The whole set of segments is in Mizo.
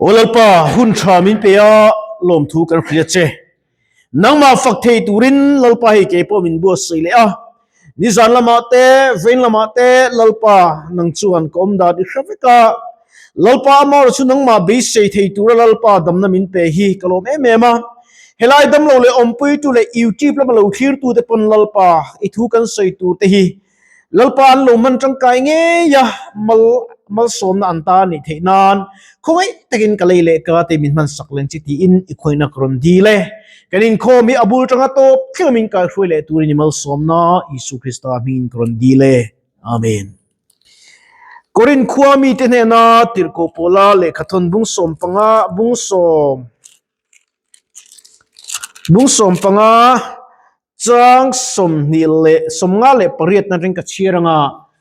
Aw Lalpa, hun tha min pe a, lawmthu kan hria che. Nangmah fak thei turin Lalpa hei kei pawh min buatsaih leh a. Nizan lamah te, vein lamah te Lalpa nang chuan ka awm dan i hre vek a. Lalpa amaherawh chu nangmah beisei thei tura Lalpa damna min pe hi ka lawm em em a. Helai damlo leh awmpuitu leh YouTube lama lo thlirtute pawn Lalpa i thu kan sawi tur te hi Lalpa an lo hman tangkai ngei a, mal malsawmna an ta a nih theih nan khawngaih takin ka lei leh ka te min hman sak len chi tiin i khawihna ka rawn dil e. Kan inkhawm hi a bul tanga tawp thleng min kaihruai leh turin i malsawmna Isu Krista hmingin ka rawn dil e. Amen. Korinth khua mite hnena tirhkoh Paula lehkhathawn bung 15 bung sawm bung 15 Chang 28 na ring ka chhiar anga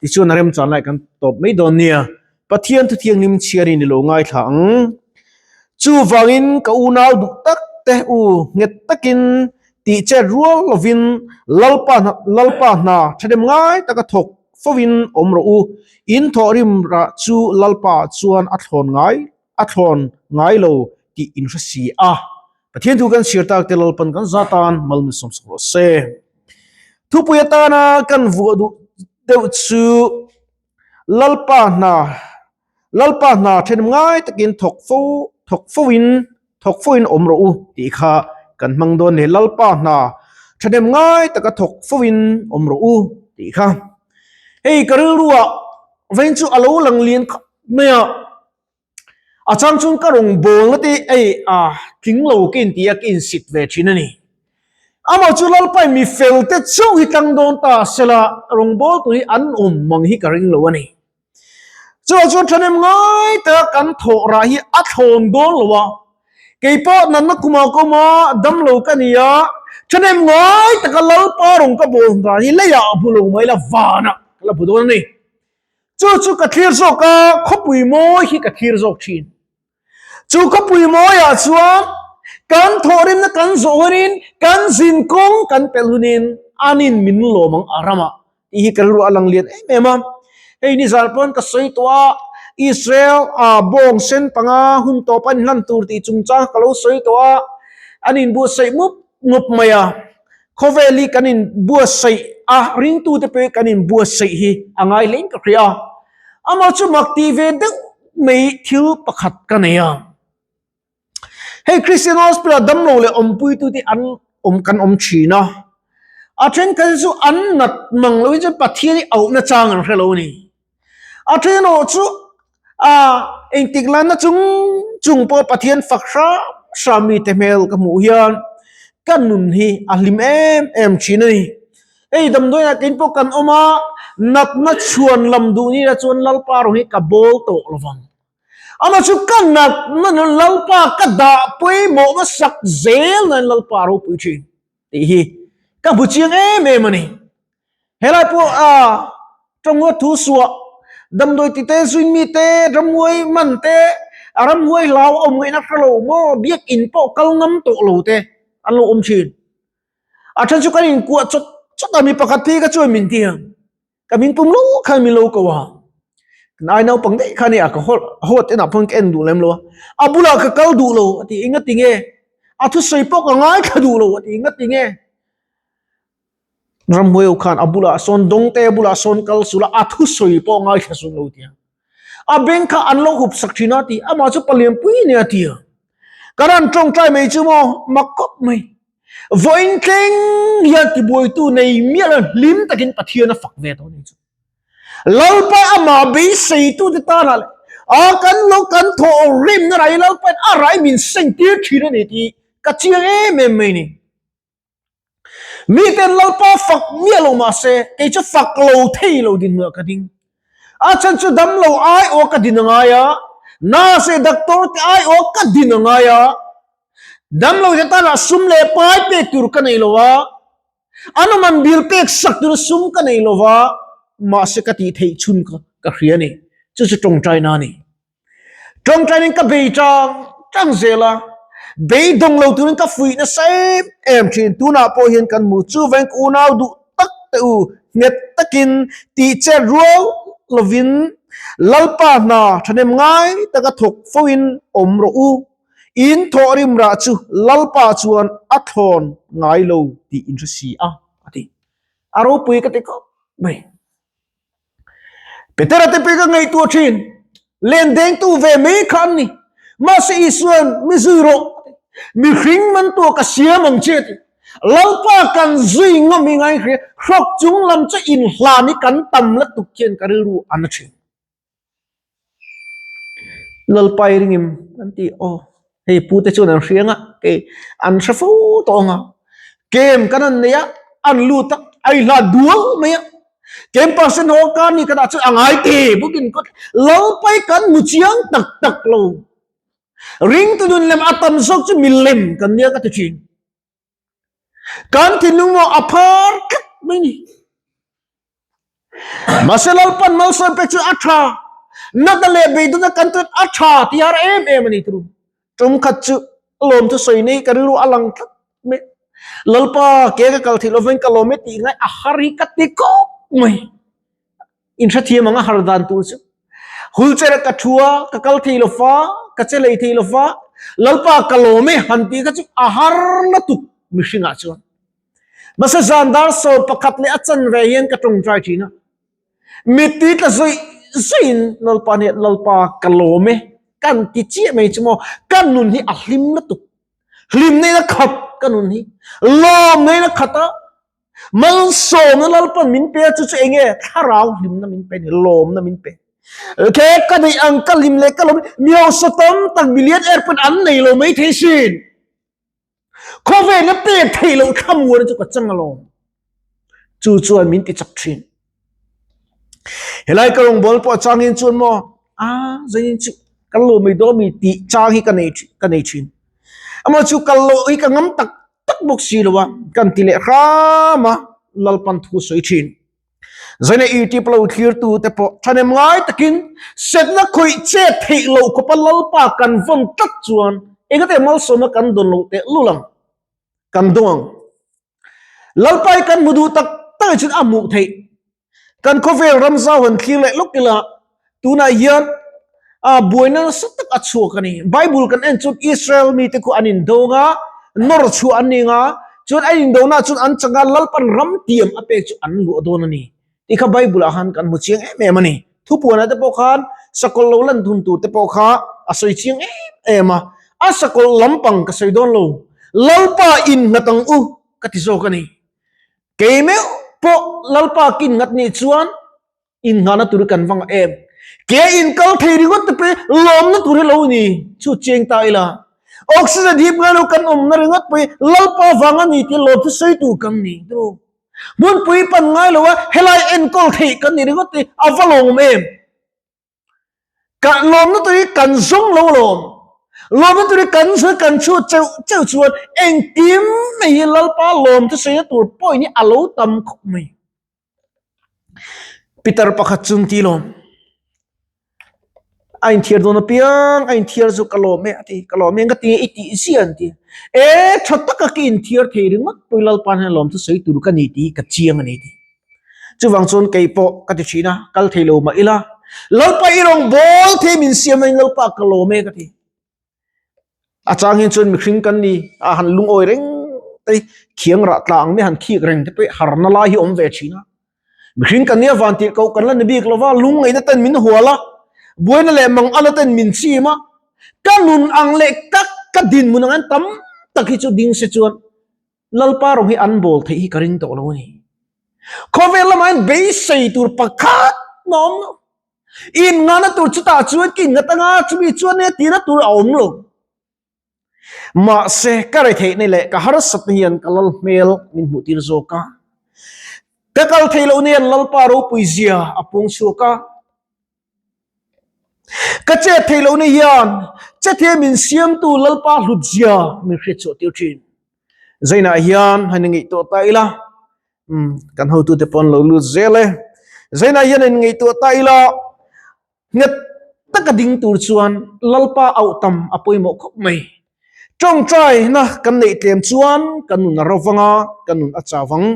tichuan a remchan lai kan tawp mai dawn nia. Pathian thu thianghlim chhiarin i lo ngaithla ang. Chuvangin ka unau duh tak te u nghet takin tih chet rual lovin Lalpa Lalpa hna thahnem ngai taka thawk fovin awm rawh u. In thawhrim rah chu Lalpa chuan a thlawn ngai a thlawn ngai lo tih in hre si a. Pathian thu kan chhiar tak te Lalpan kan za tan mal min sawm sak rawh se. Thupui atana kan vuah duh deuh chu Lalpa hna Lalpa hna thenem ngai takin thawk fo thawk fo in thawk fo in awm rawh u tih kha kan hmang dawn ni. Lalpa hna thenem ngai taka thawk fo in awm rawh u tih kha. Hei ka rilruah vawiin chu a lo lang lian khawp mai a. A chang chuan ka rawn bawl na te ei a tling lo ka inti a ka insit ve thin a ni. Amah chu Lalpai mi fel te chauh hi tlang dawn ta sela rawn bawl tur hi an awm mang hi ka ring lo a ni. Chuvang chuan thahnem ngai taka kan thawh rah hi a thlawn dawn lo a, keipawh natna kumah ka awm a, damlo ka ni a, thahnem ngai taka Lalpa rawn ka bawl dan hi leiah a hmu lo mai la vanah ka la hmu dawn a ni. Chu chu ka thlir zawk a, khawpui mawi hi ka thlir zawk thin. Chu khawpui mawiah chuan kan thawhrimna kan zawh hunin, kan zin kawng kan pelh hunin anin min lawm ang a ramah tih hi ka rilru a lang lian em em a. Hei nizan pawn ka sawi tawh a, Israel ah bawng sen panga hun tawp an inhlan tur tih chungchang ka lo sawi tawh a, an inbuatsaih mup mup mai a. Khawvel hi kan inbuatsaih a, ringtute pawh hi kan inbuatsaih hi a ngai hlein ka hria a. Amah chu mak tih ve deuh mai thil pakhat ka nei a. Hei Christian Hospital ah damlo leh awmpuitute an awm kan awm thin a. A thenkhat hi chu an nat mang loin chuan Pathian hi auhna chang an hre lo a ni. A then erawh chu ah engtik lana chung chung pawh Pathian fak hram hram mite hmel ka hmuh hian ka nun hi a hlim em em thin a ni. Hei damdawiinah kein pawh kan awm a, natna chhuan lam duh ni la chuan Lalpa rawng hi ka bawl tawh lo vang. Amah chu ka natna nun Lalpa ka dah pawimawh hmasak zel nan Lalpa ropui thin. tih hi ka hmu chiang em em a ni. Helai pawh a tawng a thu suah damdawi ti te zui mi te ramhuai man te a ramhuai hlau a awm ngaihna hre lo maw biakin pawh kal ngam tawh lo te an lo awm thin. A then chu kan inkuah chawt chawt a mi pakhat phei kha chuan min ti ang. Ka min pum lo khan min lo ko a. Kan ai naupang daih kha nia ka hawt enah pawn ka en duh lem lo a. A bulah ka kal duh lo a ti enga ti nge? A thusawi pawh ka ngaithla duh lo a ti enga ti nge? Ramhuai ho khan a bulah sawn dawngte bulah sawn kal sul a, a thusawi pawh ngaithla sun lo tia. A beng kha an lo hup sak thin a ti amah chu palian pui nia a ti a. Kan han tawngtai mai chu maw mak khawp mai. Vawiin thleng hian tibuaitu nei miah lo hlim takin Pathian a fak ve tawh a ni chu. Lalpa amah beiseitute tanah leh a kan lo kan thawh rimna rai Lalpain a rai min seng tir thin a ni tih ka chiang em em mai ni. Miten Lalpa fak miah lo mah se kei chu fak lo thei lo dinhmunah ka ding. A chhan chu dam lo ai aw ka din a ngai a, nurse leh doctor te ai aw ka din a ngai a, Damlo te tanah sum leh pai pek tur ka nei lo a, an awm an bil pek sak tur sum ka nei lo va, mahse ka tih theih chhun kha ka hria a ni. Chu chu tawngtaina a ni. Tawngtainin ka bei tang tang zel a, beidawng lo turin ka fuih nasa em em thin. Tunah pawh hian kan hmu chu veng ka unau duh tak te u nghet takin tih chet rual lovin. Lalpa hna thahnem ngai taka thawk foin awm rawh u. In thawhrim rah chu Lalpa chuan a thlawn ngai lo tih in hre si a, a ti. A ropui ka ti khawp mai. Petera te pawh ka ngaihtuah thin. Len dengtu ve mai kha an ni. Mahse Isuan mi zui rawh a ti. Mihring mantua ka siam ang che a ti. Lalpa kan zui ngam hi ngai hria. Hrawk chung lam chu inhlan hi kan tam lutuk hian ka rilru a na thin. Lalpa i ringim an ti aw hei pute chuan an hria anga kei an hre fo tawh anga kem kan an nei a an lut a a inhla dual mai a kem percent ho ka ni ka dah chu a ngai te bawkin ka Lalpa i kan mu chiang tak tak lo ringtu nun lem a tam zawk chu milem kan nia ka ti thin. Kan thinlung maw a phar tlat mai ni. Mahse Lalpan malsawm pek chu a tha. Nata leh beidawna kan tuat a tha ti har em em a ni turu. Tum khat chu lawm thu sawi nei ka rilru a lang tlat mai. Lalpa ke ka kal theih lovin ka lawm e tih ngai a har hi ka ti khawp mai. In hrethiam ang a har dan tur chu. Hulcher ka thu a, ka kal thei lo fa, ka che lei thei lo fa, Lalpa ka lawm e han tih kha chu a har na tuk mihringah chuan. Mahse zan dar 11 leh a chanve hian ka tawngtai thin a. Mittui tla zawih zawihin Lalpa nia Lalpa ka lawm e kan ti chiah mai chu maw ka nun hi a hlim lutuk. Hlim neina khat ka nun hi lawm neina khat a Malsawmna Lalpan min pe a, chu chu enge thlarau hlimna min pe a ni, lawmna min pe. Ke ka neih ang ka hlim leh ka lawm mi hausa tam tak million air pawn an nei lo mai thei sin. Khawvelna pek theih loh thlamuan chu ka chang alawm. Chu chuan min ti chak thin. Helai ka rawngbâwl pawh a changin chuan maw a zanin chu kal lo mai dawn mi tih chang hi ka nei ka nei thin. Amaw chu kal loh hi ka ngam tak tak bawk si lo a, kan ti leh hram a, Lalpan thu sawi thin. Zaina YouTube lo thlir tu te pawh thahnem ngai takin setna khawih chet theih loh khawpa Lalpa kan vawn tlat chuan engate malsawmna kan dawn loh teh lul ang, kan dawng ang. Lalpa hi kan hmu duh tak tak hi chuan a hmuh theih. Kan khawvel ram zau han thlir leh lawk ila tunah hian a buaina nasa tak a chhuak a ni. Bible kan en chuan Israel mite khu an indawng a, nawr chhuah an ni nga, chuan an indona chuan an changa Lalpan ram tiam a pek chu an luah dawn a ni. Tih kha Bible ah khan kan hmu chiang em em a ni. Thupuanah te pawh khan sakawlh lo lan thun tur te pawh kha a sawi chiang em em a. A sakawlh lampang ka sawi dawn lo. Lalpa innghat ang u ka ti zawk a ni. Kei meuh pawh Lalpa kin ngat nih chuan innghahna tur hi kan va ngah em. Ke inkal thei ringawt te pawh hi lawmna tur hi lo ni chu chiang ta ila. Oxygen hip ngai lo kan awmna ringawt pawh hi Lalpa vang a ni tih lawm chu sawi tur kan ni. Hmunpui pan ngai lo a helai enkawl theih kan ni ringawt hi a va lawm em. Ka lawmna tur hi kan zawng lo lawm. Lawmna tur hi kan sawi kan chhu cheuh cheuh chuan engkim mai hi Lalpa lawm chu sawina tur pawhin hi a lo tam khawp mai. Peter pakhat chu an ti lawm. A inthiar dawn apiang a inthiar chu ka lawm e a ti ka lawm e ka ti i tih zia an ti. E tha taka ka inthiar thei ringawt pawhin Lalpa hian lawm chu sawi tur ka ni tih hi ka chiang a ni ti. Chuvang chuan kei pawh ka ti thin a, kal thei lo mah ila, Lalpa i rawn bawl thei min siam ain Lalpa ka lawm e ka ti. A chang hian chuan mihring kan ni a han lungawi reng te khiang rah tla ang mai han khik reng te pawh harna lai hi awm ve thin a. Mihring kan nia van tirh koh kan la ni bik lova, lungngaihna ten min hual a, buaina leh mangana ten min chim a, ka nun ang leh ka ka dinhmun ang hian tam tak hi chu ding se chuan Lalpa rawng hi an bawl theih hi ka ring tawh lo a ni. Khawvel lamah hian beisei tur pakhat a awm lo. Innghahna tur chutah chuan ka inngat anga chumi chuan nia tihna tur a awm lo. Mahse, ka retheihna leh ka harsatna hian ka lal hmel min hmuh tir zawk a. Ka kal theih loh na hian Lalpa ropui zia a puang chhuak a. Ka chet theih loh na hian che thei min siamtu Lalpa hlut zia min hriat chhuah tir thin. Zainah hian han ingaihtuah ta ila, umm kan hotute pawh an lo lut zel e. Zainah hian han ingaihtuah ta ila, nghet taka ding tur chuan Lalpa auh tam a pawimawh khawp mai. Tawngtaina kan neih tlem chuan kan nun a ro vang a, kan nun a chau vang.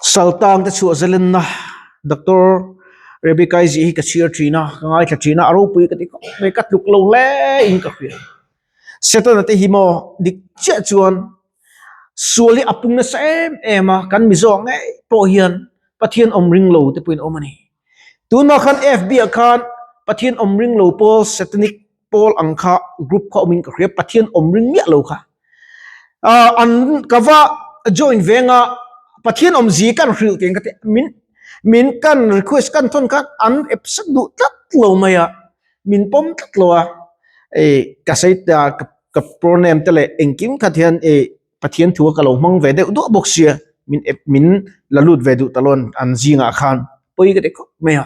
Saltang te chhuah zalenna Doctor Rebecca i zih hi ka chhiar thin a, ka ngaithla thin a, a ropui ka ti khawp mai, ka tluk lo hle in ka hria. Setana te hi maw dik chiah chuan sual hi a pung nasa em em a, kan Mizo ah ngei pawh hian Pathian awm ring lo te pawhin awm a ni. Tunah khan FB ah khan Pathian awm ring lo pawl Satanic pawl ang kha group kha awmin ka hria, Pathian awm ring miah lo kha. An ka va join venga Pathian awm zi kan hrilh tih ka ti min min kan request kan thawn khan an accept duh tlat lo mai a, min pawm tlat lo a, ka sawi ta ka pronoun te leh engkim khat hian Pathian thu a ka lo hmang ve deuh duah bawk sia min min la lut ve duh ta lo an zingah khan pawi ka ti khawp mai a.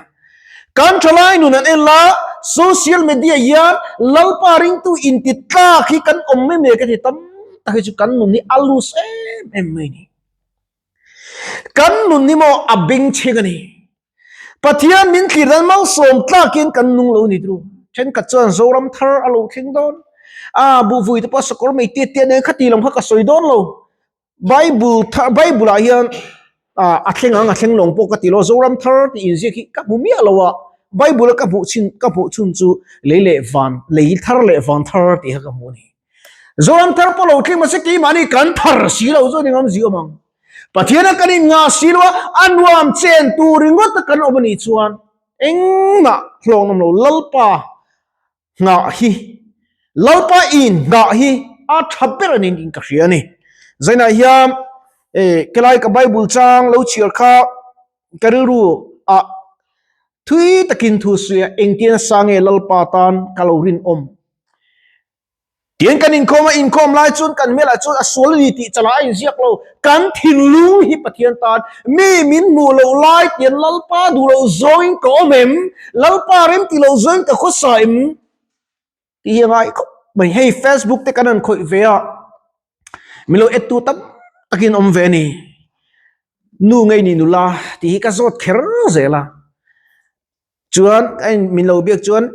Kan thalai nun an en la social media hian Lalpa ringtu inti tlak hi kan awm mai mai ka ti tam tak hi chu kan nun hi a lus em em mai ni. Kan nun hi maw a bengchheng a ni. Pathian min thlir dan malsawm tlakin kan nung lo ni tru. Thenkhat chuan Zoram thar a lo thleng dawn. A buhvui te pawh sakawr mai tiat tiat nen khati lam kha ka sawi dawn lo. Bible thar Bible ah hian a thleng ang a thleng lawng pawh ka ti lo. Zoram thar tih inziak hi ka hmu miah lo a. Bible a ka hmuh chin ka hmuh chhun chu lei leh van lei thar leh van thar tih kha ka hmu a ni. Zoram thar pawh lo thleng mahse keimahni kan thar si lo chu a ni ngam zia awm ang. Pathian a kan inngah si lo a, a nuam chen tur ringawt a kan awm a nih chuan engmah hlawng awm lo. Lalpa nghah hi, Lalpa inngah hi a tha ber a niin ka hria a ni. Zainah hian helai ka Bible chang lo chhiar kha ka rilru ah thui takin thu sawi a, engtin a sa nge Lalpa tan ka lo rinawm. Tiang kan inkhawm a, inkhawm lai chuan kan hmelah chuan a sual a ni tih chalah a inziak lo. Kan thinlung hi Pathian tan mi min hmuh loh lai tian Lalpa duh loh zawngin ka awm em? Lalpa rem ti loh zawngin ka khawsa em? Tih hi a ngai khawp mai. Hei Facebook te kan han khawih ve a, min lo ettu tam takin awm ve a ni. Nu ngei ni nula tih hi ka zawt kher zel a. Chuan min lo biak chuan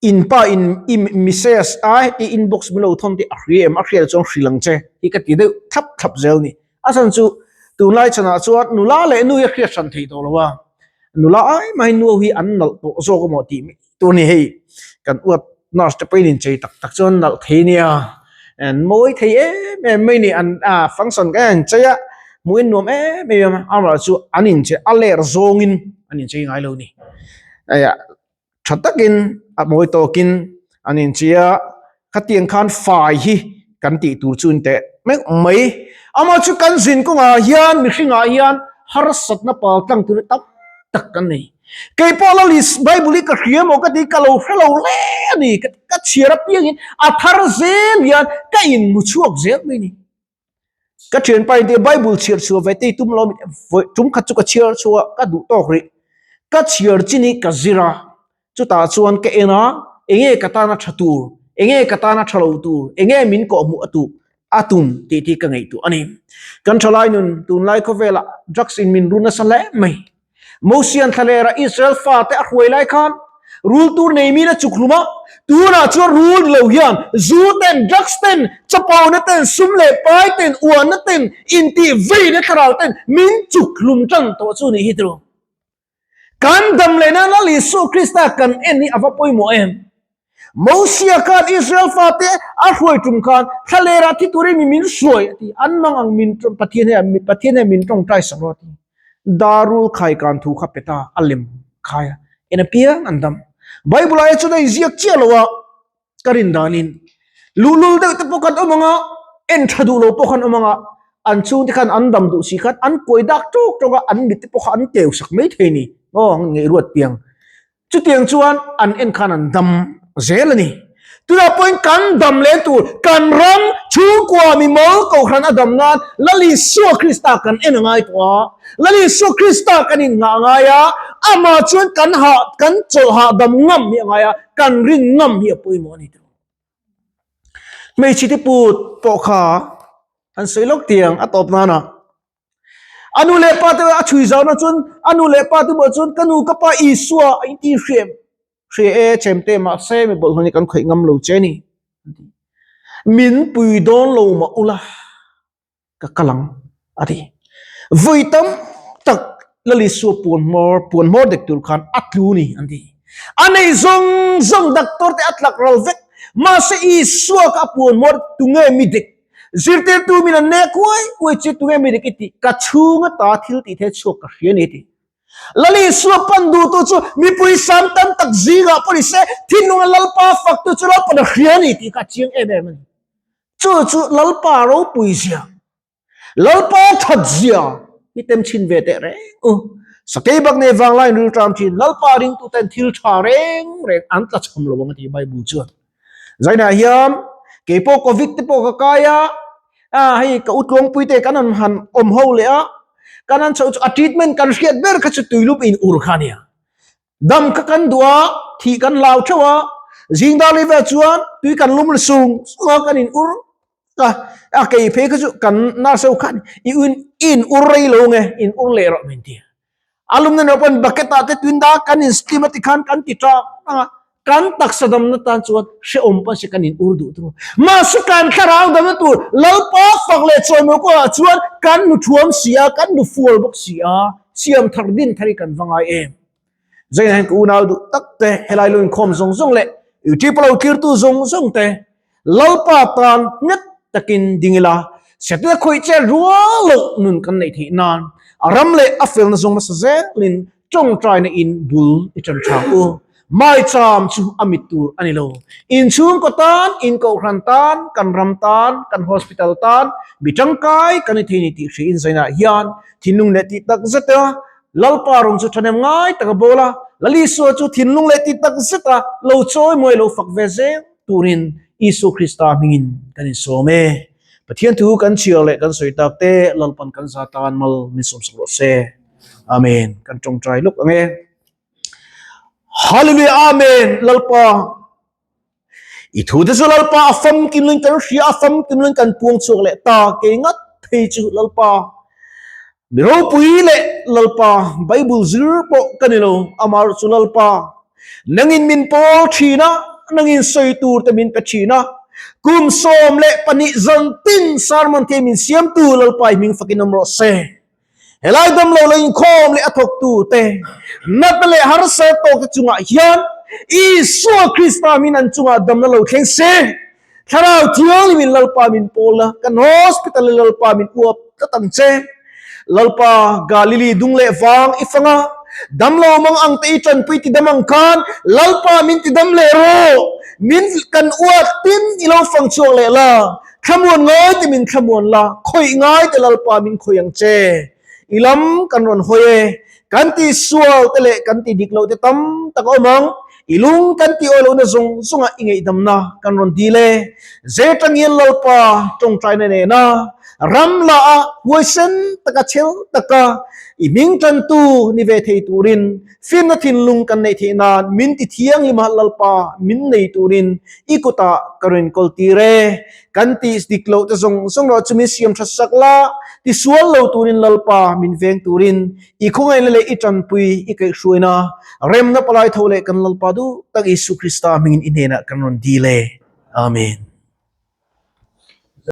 In pa in i message a i inbox min lo thawn tih a hria em? A hriat chuan hrilh ang che hi ka ti deuh thlap thlap zel ni. A chhan chu tunlai chhanah chuan nula leh nu hi a hriat hran thei tawh lo a, nula ai mahin nu ho hi an nalh tawh zawk emaw tih mai tur a ni hei. Kan uat nurse te pawhin inchei tak tak chuan nalh thei nia, an mawi thei em em mai ni an function kan inchei a, hmuhin nuam em em a, amaherawhchu an inchei a ler zawngin an inchei ngai lo ni. Tha takin a mawi tawkin an inchei a, khatiang khan fai hi kan tih tur chu in teh meuh mai. Amah chu kan zin kawngah hian mihringah hian harsatna pal tlang tur tam tak kan nei. Kei pawh la lis Bible hi ka hria maw ka ti ka lo hre lo hle a ni, ka chhiar apiangin a thar zel hian ka inhmu chhuak zel mai a ni. Ka thianpa in Bible chhiar chhuah ve te i tum lo vawi tum khat chu ka chhiar chhuah ka duh tawk rih. Ka chhiar chin hi ka zir a, chutah chuan ka en a, enge ka tana tha tur, enge ka tana tha lo tur, enge min kawhhmuh a tuk a tum tih te hi ka ngaihtuah a ni. Kan thalai nun tunlai khawvelah drugs in min run nasa hle mai. Mosian thlalera Israel fate a hruai lai khan rul tur nei min a chuk hlum a, tunah chuan rul ni lo hian zu ten, drugs ten, chapona ten, sum leh pai ten, uanna ten, intih veina thlarau ten min chuk hlum tan tawh chu nih hi tiraw. Kan dam leh nan Lal Isua Krista kan en hi a va pawimawh em? Mosia khan Israel fate a hruai tum khan thlalera thi turin mi min hruai a ti, an mang ang min Pathian hian Pathian hian min tawngtai sak rawh a ti. Darul khai kan thu kha peta a lem khai a, en apiang an dam. Bible ah chuan a inziak chiah lo a, ka rin danin luhlul deuh te pawh kan awm ang a, en tha duh lo pawh kan awm ang a, an chhungte khan an dam duh si khan an kuai dak tawk tawk a, an mit te pawh kha an keu sak mai thei a ni. Aw ngaihruat piang. Chutiang chuan an en khan an dam zel a ni. Tunah pawhin kan dam leh tur, kan ram chhungkua mimal kohhran a dam nan Lal Isua Krista kan en a ngai tawh a. Lal Isua Krista kan innghah a ngai a, amah chuan kan hah, kan chawlh hahdam ngam hi a ngai a, kan rin ngam hi a pawimawh a ni tawh. Hmeichhe te put pawh kha an sawi lawk tiang a tawp nana. A nu leh pa te a chhui zau na chuan a nu leh pa te bulah chuan ka nu ka pa Isua a inti hriam hre e chemte mahse mi bawlhhlawh hi kan khawih ngam lo che ni. Min pui dawn lo mah ula ka kal ang a ti. Vawi tam Lal Isua puan hmawr, puan hmawr dek tur khan a tlu ni an ti. A nei zawng zawng doctor te a tlak ral vek. Mahse Isua kha a puan hmawr tunge mi dik? Zirtirtu min an nek huai huai che tunge mi dik i tih? Ka chhunga ta thil tih the chhuak ka hria ni a ti. Lal Isua pan duhtu chu mipui sam tam tak zingah pawh ni se, thinlunga Lalpa faktu chu Lalpan a hria ni tih kha a chiang em em a ni. Chu chu Lalpa ropui zia. Lalpa that zia hi tem chhin ve teh reng u. Sakei bak nei vanglai in rilṭam thin Lalpa ringtu ten thil tha reng reng an tla chham lo ang a ti Bible chuan. Zainah hian keipawh Covid te pawh ka kai a, a hei ka utluangpui te kan han han awm ho leh a, kan han chhoh chu a treatment kan hriat ber kha chu tuilup in ur kha a nia. Dam kha kan duh a, thih kan hlau theuh a, zing dar leh vel chuan tui kan lum sung sung a, kan in ur a, a kei phei kha chu kan nurse ho khan i in i in ur rei lo nge, in ur leh rawh min ti. A lum na nen pawhin bucket ah te tuin da kan in steam a tikhan kan ti tang tang a, kan taksa damna tan chuan hrehawm pawh se kan in ur duh tur. Mahse kan thlarau damna tur Lalpa fak leh chawimawi kawngah chuan kan nu thuam si a, kan nu fual bawk si a, siam thar din thar hi kan va ngai em. Zainah hian ka unau duh tak te, helai lo inkhawm zawng zawng leh YouTube a lo tlirtu zawng zawng te Lalpa tan nghet takin ding ila, Setana khawih che rual loh nun kan neih theih nan a ram leh a felna zawng nasa zelin Tawngtaina in bul i tan thang u. Maicham chu a mit tur a ni lo. Inchhungkaw tan, inkohhran tan, kan ram tan, kan hospital tan mi tangkai kan ni thei ni tih hriin zainah hian thinlung leh tih tak zeta Lalpa rawng chu thahnem ngai tak a bawl a, Lal Isua chu thinlung leh tih tak zeta lo chawi mawi lo fak ve zel turin Isua Krista hmingin kan insawm e. Pathian thu kan chhiar leh kan sawi tak te Lalpan kan za tan mal min sawmsak rawh se. Amen. Kan tawngtai luk ange. Hallelujah Amen. Lalpa. I thu te chu Lalpa a famkim lung kan hria a famkim lung kan puang chhuak leh ta ke ngat thei chu Lalpa. Mi ropui leh Lalpa Bible zir pawh ka ni lo amar chu Lalpa. Nangin min pawl thina nangin sawi tur te min pe thina kum 12 zan tin sermon te min siamtu Lalpa i hming fakin awm rawh se. Helai damlo lo inkhawm leh a thawktu te, natna leh harsa tawk te chungah hian Isua Krista min an chungah damna lo thleng se. Thlarau Thianghlim in Lalpa min pawl a, kan hospital in Lalpa min uap tlat ang che. Lalpa, Galili dung leh vang i fang a, damlo mang ang te i tanpui ti dam ang khan Lalpa min ti dam leh rawh. Min kan uat tin i lo fang chhuak leh la. Thlamuan ngai te min thlamuan la, khawih ngai te Lalpa min khawih ang che. I lam kan rawn hawi e, kan ti sual te leh kan ti dik loh te tam tak a awm ang. I lung kan ti awi lohna zawng zawngah i ngaihdamna kan rawn dil e. Zetangin Lalpa tawngtaina nena ram la a huaisen taka chhel taka i hming tantu ni ve thei turin Finna thinlung kan neih theih nan min ti thianghlim a Lalpa min nei turin i kutah ka rawn kawl tir e. Kan tih dik loh te zawng zawng erawh chu min siam tha sak la, ti sual lo turin Lalpa min veng turin i khawngaihna leh i tanpui i kaihhruaina remna palai tho leh kan Lalpa duh tak Isu Krista hmingin i hnenah kan rawn dil e. Amen.